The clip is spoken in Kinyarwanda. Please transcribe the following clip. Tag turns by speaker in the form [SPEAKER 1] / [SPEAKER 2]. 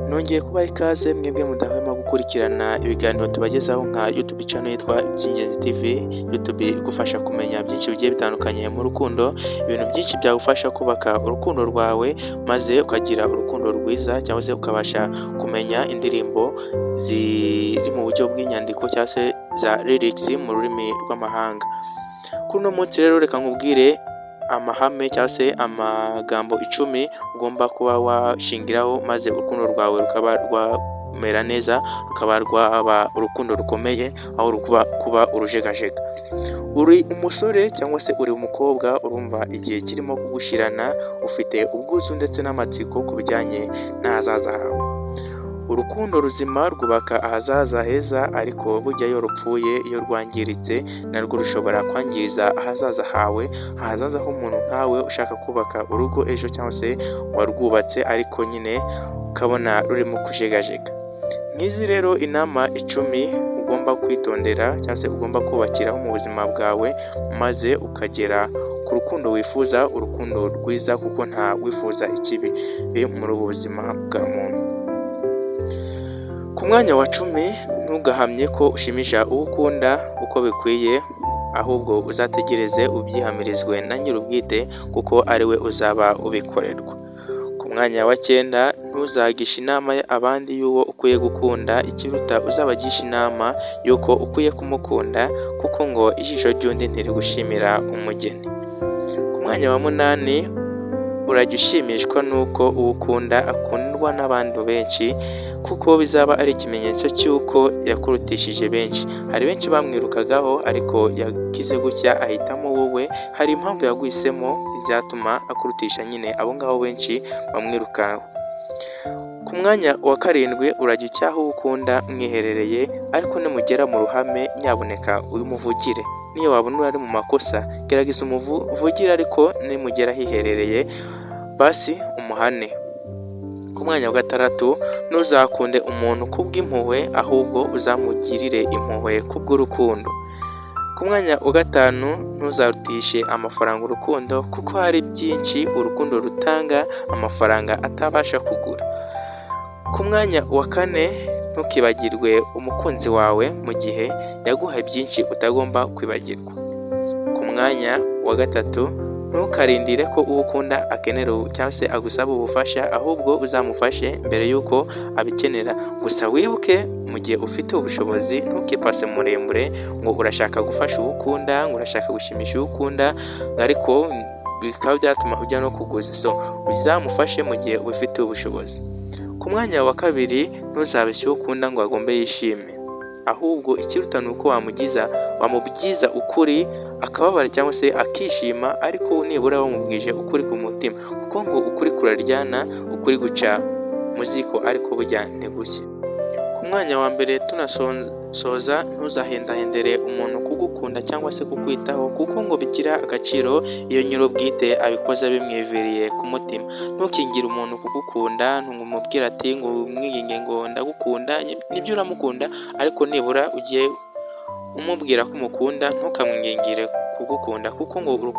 [SPEAKER 1] Nongeye kubaha ikaze mwebwe mudahwema gukurikirana ibiganiro tubagezaho nka YouTube channel yitwa Iby'ingenzi TV, YouTube igufasha kumenya byinshi bigiye bitandukanye mu rukundo, ibintu byinshi byagufasha kubaka urukundo rwawe maze ukagira urukundo rwiza, cyangwa se ukabasha kumenya indirimbo ziri mu buryo bw'inyandiko cyangwa se za lyrics mu rurimi rw'amahanga. Kuri uno munsi rero, reka nkubwire amahame cyangwa se amagambo 10 ugomba kuba washingiraho maze urukundo rwawe rukaba rwamera neza, rukaba rwaba urukundo rukomeye aho rukuba kuba urujegajega. Uri umusore cyangwa se uri umukobwa, urumva igihe kirimo kugushirana, ufite ubwuzu ndetse n'amatsiko ku bijyanye n'ahazaza hawe. Urukundo ruzima rwubaka ahazaza heza, ariko burya iyo rupfuye, iyo rwangiritse, narwo rushobora kwangiza ahazaza hawe, ahazaza h'umuntu nkawe ushaka kubaka urugo ejo cyangwa se warwubatse ariko nyine ukabona rurimo kujegajega. Ngizi rero inama 10 ugomba kwitondera cyangwa se ugomba kubakiraho mu buzima bwawe maze ukagera ku rukundo wifuza, urukundo rwiza, kuko nta wifuza ikibi muri ubu buzima bwa muntu. Ku mwanya wa 10, ntugahamye ko ushimisha uwo ukunda uko bikwiye, ahubwo uzategereze ubyihamirizwe na nyir'ubwite, kuko ari we uzaba ubikorerwa. Ku mwanya wa 9, ntuzagishe inama abandi y'uwo ukwiye gukunda, ikiruta uzabagisha inama y'uko ukwiye kumukunda, kuko ngo ijisho ry'undi ntirigushimira umugeni. Ku mwanya wa 8, urajya ushimishwa n'uko uwo ukunda akundwa n'abantu benshi, kuko bizaba ari ikimenyetso cy'uko yakurutishije benshi. Hari benshi bamwirukagaho, ariko yagize gutya ahitamo wowe. Hari impamvu yaguhisemo izatuma akurutisha nyine abo ngabo benshi bamwirukaho. Ku mwanya wa 7, urajya ucyaha uwo ukunda mwiherereye, ariko nimugera mu ruhame, nyabuneka umuvugire. Niyo wabona ari mu makosa, gerageza umuvugire, ariko nimugera ahiherereye basi umuhane. Ku mwanya wa 6, ntuzakunde umuntu kubw'impuhwe, ahubwo uzamugirire impuhwe kubw'urukundo. Ku mwanya wa 5, ntuzarutishe amafaranga urukundo, kuko hari byinshi urukundo rutanga amafaranga atabasha kugura. Ku mwanya wa 4, ntukibagirwe umukunzi wawe mu gihe yaguhaye byinshi utagomba kwibagirwa. Ku mwanya wa 3, ntukarindire ko uwo ukunda akenera cyangwa se agusaba ubufasha, ahubwo uzamufashe mbere y'uko abikenera. Gusa wibuke, mu gihe ufite ubushobozi, ntukipase muremure ngo urashaka gufasha uwo ukunda, ngo urashaka gushimisha uwo ukunda, ariko bikaba byatuma ujya no kuguza. So uzamufashe mu gihe ubifitiye ubushobozi. Ku mwanya wa 2, ntuzabeshye uwo ukunda ngo agombe yishime, ahubwo ikiruta ni uko wamubwiza ukuri akababara cyangwa se akishima, ariko nibura wamubwije ukuri ku mutima, kuko ngo ukuri kuraryana, ukuri guca mu ziko ariko burya ntigushye. Ku mwanya wa 1, tunasoza, ntuzahendahendere umuntu kugukunda cyangwa se kukwitaho, kuko ngo bigira agaciro iyo nyir'ubwite abikoze bimwiviriye ku mutima. Ntukingire umuntu kugukunda, ntumubwire ati ngo umwinginge ngo ndagukunda. Nibyo, uramukunda, ariko nibura ugiye umubwira ko umukunda, ntukamwingingire kugukunda, kuko ngo urukundo